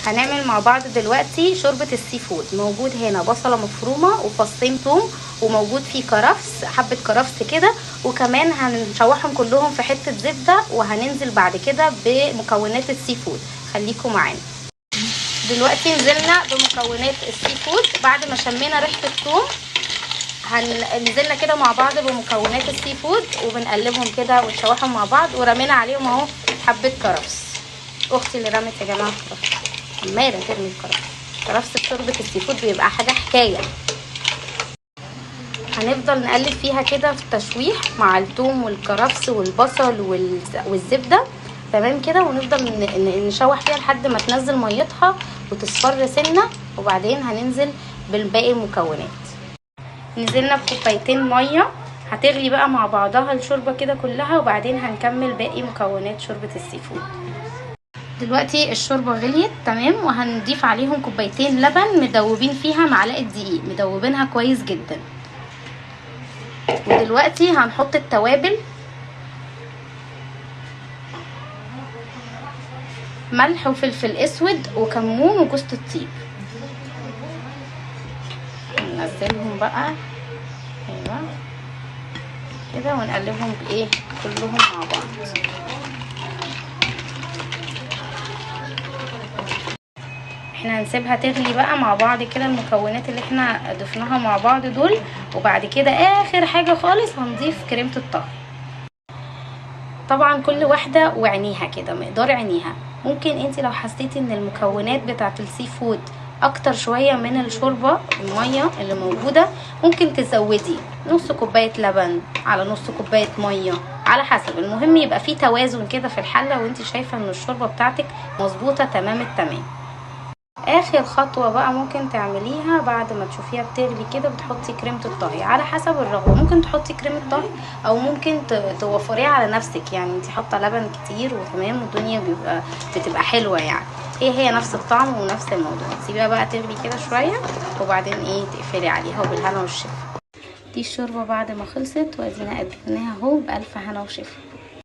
هنعمل مع بعض دلوقتي شوربة ال seafood. موجود هنا بصلة مفرومة وفصين توم، وموجود فيه كرفس، حبة كرفس كده، وكمان هنشوحهم كلهم في حتة زبدة، وهننزل بعد كده بمكونات ال seafood. خليكم معانا. دلوقتي نزلنا بمكونات ال seafood بعد ما شمينا ريحة التوم. نزلنا كده مع بعض بمكونات ال seafood وبنقلبهم كده ونشوحهم مع بعض، ورمينا عليهم اهو حبة كرفس. اختي اللي رمت يا جماعة الكرفس، عمالة ترمي الكرفس. كرفس بشوربة ال seafood بيبقى حاجة حكاية. هنفضل نقلب فيها كده في التشويح مع التوم والكرفس والبصل والزبدة، تمام كده. ونفضل نشوح فيها لحد ما تنزل ميتها وتصفر سنة، وبعدين هننزل بالباقي المكونات. نزلنا بكوبايتين مية، هتغلي بقى مع بعضها الشوربة كده كلها، وبعدين هنكمل باقي مكونات شوربة ال seafood. دلوقتي الشوربة غليت تمام، وهنضيف عليهم كوبايتين لبن مدوبين فيها معلقة دقيق، مدوبينها كويس جدا. ودلوقتي هنحط التوابل، ملح وفلفل اسود وكمون وجوزة الطيب. ننزلهم بقى ايوه كده، ونقلبهم بايه كلهم مع بعض. احنا هنسيبها تغلي بقى مع بعض كده المكونات اللي احنا ضفناها مع بعض دول، وبعد كده اخر حاجة خالص هنضيف كريمة الطهي. طبعا كل واحدة وعينيها كده، مقدار عينيها. ممكن انت لو حسيتي ان المكونات بتاعة ال seafood اكتر شوية من الشوربة المية اللي موجودة، ممكن تزودي نص كوباية لبن على نص كوباية مية على حسب. المهم يبقى في توازن كده في الحلة، وانت شايفة ان الشوربة بتاعتك مظبوطة تمام التمام. اخر خطوة بقى ممكن تعمليها بعد ما تشوفيها بتغلي كده، بتحطي كريمة الطهي على حسب الرغبة. ممكن تحطي كريمة طهي او ممكن توفريها على نفسك، يعني انتي حاطة لبن كتير وتمام والدنيا بتبقى حلوة، يعني هي نفس الطعم ونفس الموضوع. تسيبيها بقى تغلي كده شوية، وبعدين تقفلي عليها، وبالهنا والشفا. دي الشوربة بعد ما خلصت، وادينا قدمناها اهو بألف هنا وشفا.